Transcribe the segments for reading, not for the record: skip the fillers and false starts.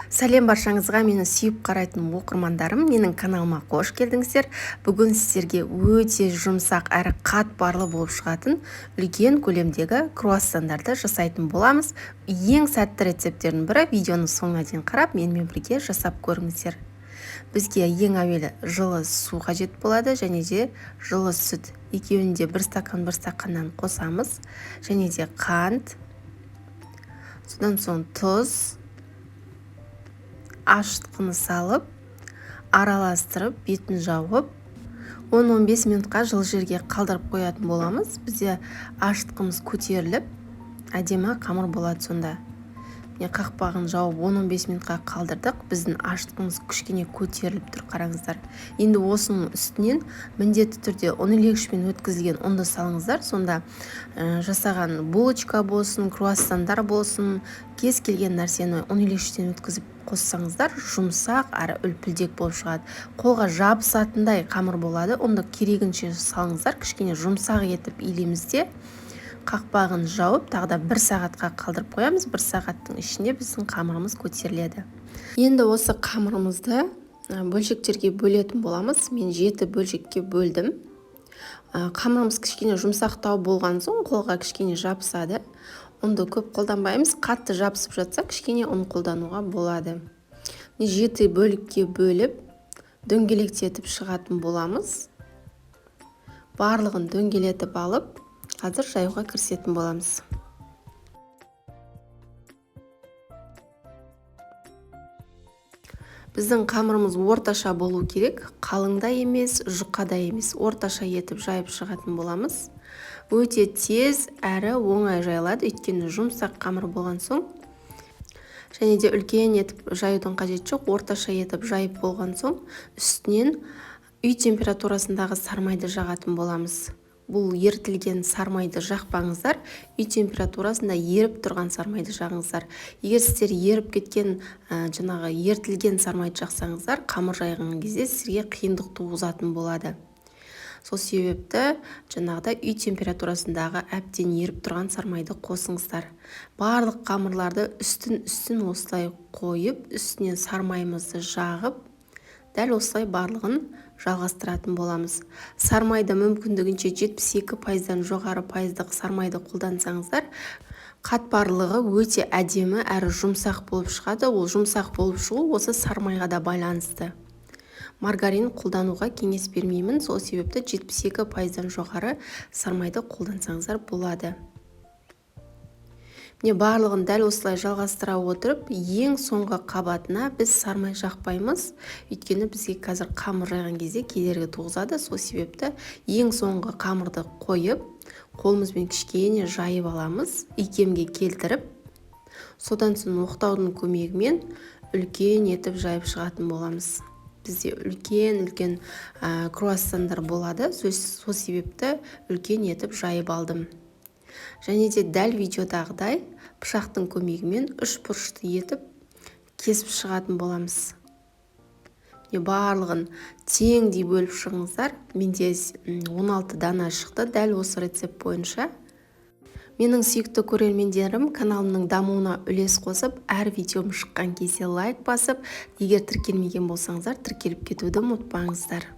Сәлем баршаңызға, мені сүйіп қарайтын оқырмандарым, менің каналыма қош келдіңіздер. Бүгін сіздерге өте жұмсақ әрі қатпарлы болып шығатын үлкен көлемдегі круассандарды жасайтын боламыз. Ең сәтті рецепттердің бірі. Видеоны соңына дейін қарап, менімен бірге жасап көріңіздер. Бізге ең әуелі жылы су қажет болады және де жылы сүт. Екеуін де бір стакан бір стаканнан қосамыз. Және де қант, содан соң тұз, ашытқыны салып, араластырып, бетін жауып, 10-15 минутқа жылы жерге қалдырып қоятын боламыз. Бізде ашытқымыз көтеріліп, әдемі қамыр болады сонда. Міне, қақпағын жауып 10-15 минутқа қалдырдық. Біздің ашытқымыз кішкене көтеріліп тұр, қараңыздар. Енді осының үстінен міндетті түрде ұн илегішпен өткізілген ұнды салыңыздар. Сонда жасаған булочка болсын, круассандар болсын, кез келген нәрсені ұн илегіштен өткізіп қоссаңыздар, жұмсақ әрі үлпілдек болып шығады. Қолға жабысатындай қамыр болады. Ұнды керегінше салыңыздар, кішкене жұмсақ етіп илейміз де, қақпағын жауып, тағы да бір сағатқа қалдырып қоямыз. Бір сағаттың ішінде біздің қамырымыз көтеріледі. Енді осы қамырымызды бөлшектерге бөлетін боламыз. Мен 7 бөлшекке бөлдім. Қамырымыз кішкене жұмсақтау болған соң қолға кішкене жабысады. Ұнды көп қолданбаймыз, қатты жабысып жатса кішкене ұн қолдануға болады. Міне, 7 бөлікке бөліп, дөңгелектетіп шығатын боламыз. Барлығын дөңгелетіп алып, қазір жаюға кірісетін боламыз. Біздің қамырымыз орташа болу керек, қалың да емес, жұқа да емес, орташа етіп жайып шығатын боламыз. Өте тез әрі оңай жайылады, өйткені жұмсақ қамыр болған соң. Және де үлкен етіп жаюдың қажеті жоқ, орташа етіп жайып болған соң үстінен үй температурасындағы сармайды жағатын боламыз. Бұл ерітілген сармайды жақпаңыздар, үй температурасында еріп тұрған сармайды жағыңыздар. Егер сіздер еріп кеткен, жаңағы ерітілген сармайды жақсаңыздар, қамыр жайған кезде сізге қиындық туғызатын болады. Сол себепті жаңағыдай үй температурасындағы әбден еріп тұрған сармайды қосыңыздар. Барлық қамырларды үстін-үстін осылай қойып, үстінен сармайымызды жағып, дәл осылай барлығын жалғастыратын боламыз. Сармайды мүмкіндігінше 72%-дан жоғары пайыздық сармайды қолдансаңыздар, қатпарлығы өте әдемі әрі жұмсақ болып шығады. Ол жұмсақ болып шығу осы сармайға да байланысты. Маргарин қолдануға кеңес бермеймін, сол себепті 72%-дан жоғары сармайды қолдансаңыздар болады. Міне, барлығын дәл осылай жалғастыра отырып, ең соңғы қабатына біз сармай жақпаймыз, өйткені бізге қазір қамыр жайған кезде кедергі туғызады. Сол себепті ең соңғы қамырды қойып, қолымызбен кішкене жайып аламыз, икемге келтіріп, содан соң оқтаудың көмегімен үлкен етіп жайып шығатын боламыз. Бізде үлкен-үлкен круассандар болады, сол себепті үлкен етіп жайып алдым. Және де дәл видеодағыдай пышақтың көмегімен үш бұрышты етіп кесіп шығатын боламыз. Міне, барлығын теңдей бөліп шығыңыздар. Менде 16 дана шықты дәл осы рецепт бойынша. Менің сүйікті көрермендерім, каналымның дамуына үлес қосып, әр видеом шыққан кезде лайк басып, егер тіркелмеген болсаңыздар, тіркеліп кетуді ұмытпаңыздар.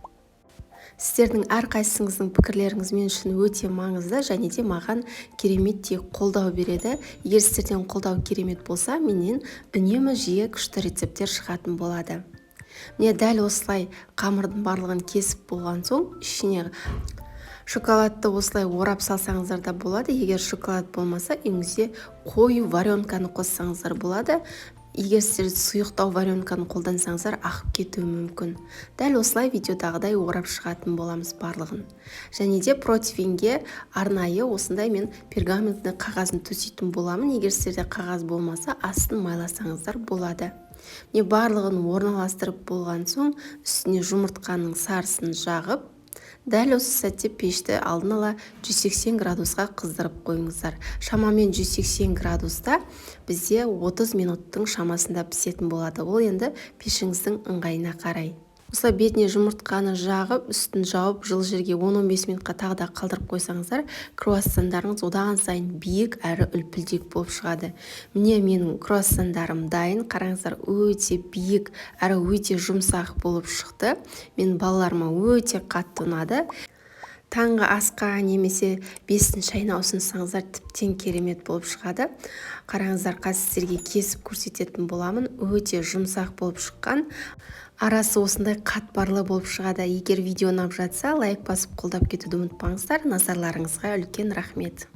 Сіздердің әрқайсыңыздың пікірлеріңіз мен үшін өте маңызды және де маған кереметтей қолдау береді. Егер сіздерден қолдау керемет болса, менен үнемі жиі күшті рецепттер шығатын болады. Міне, дәл осылай қамырдың барлығын кесіп болған соң, ішіне шоколадты осылай орап салсаңыздар да болады. Егер шоколад болмаса, үйіңізде қою варенканы қоссаңыздар болады. Егер сіздер сұйықтау варенканы қолдансаңыздар, ағып кетуі мүмкін. Дәл осылай видеодағыдай орап шығатын боламыз барлығын. Және де противеньге арнайы осындай мен пергаментный қағазын төсейтін боламын. Егер сіздерде қағаз болмаса, астын майласаңыздар болады. Міне, барлығын орналастырып болған соң, үстіне жұмыртқаның сарысын жағып, дәл осы сәтте пешті алдын ала 180 градусқа қыздырып қойыңыздар. Шамамен 180 градуста бізде 30 минуттың шамасында пісетін болады. Ол енді пешіңіздің ыңғайына қарай. Осылай бетіне жұмыртқаны жағып, үстін жауып, жылы жерге 10-15 минутқа тағы да қалдырып қойсаңыздар, круассандарыңыз одан сайын биік әрі үлпілдек болып шығады. Міне, менің круассандарым дайын. Қараңыздар, өте биік әрі өте жұмсақ болып шықты. Менің балаларыма өте қатты ұнады. Таңғы асқа немесе бестің шайына ұсынсаңыздар, тіптен керемет болып шығады. Қараңыздар, қазір сіздерге кесіп көрсететін боламын. Өте жұмсақ болып шыққан, арасы осындай қатпарлы болып шығады. Егер видео ұнап жатса, лайк басып, қолдап кетуді ұмытпаңыздар. Назарларыңызға үлкен рахмет.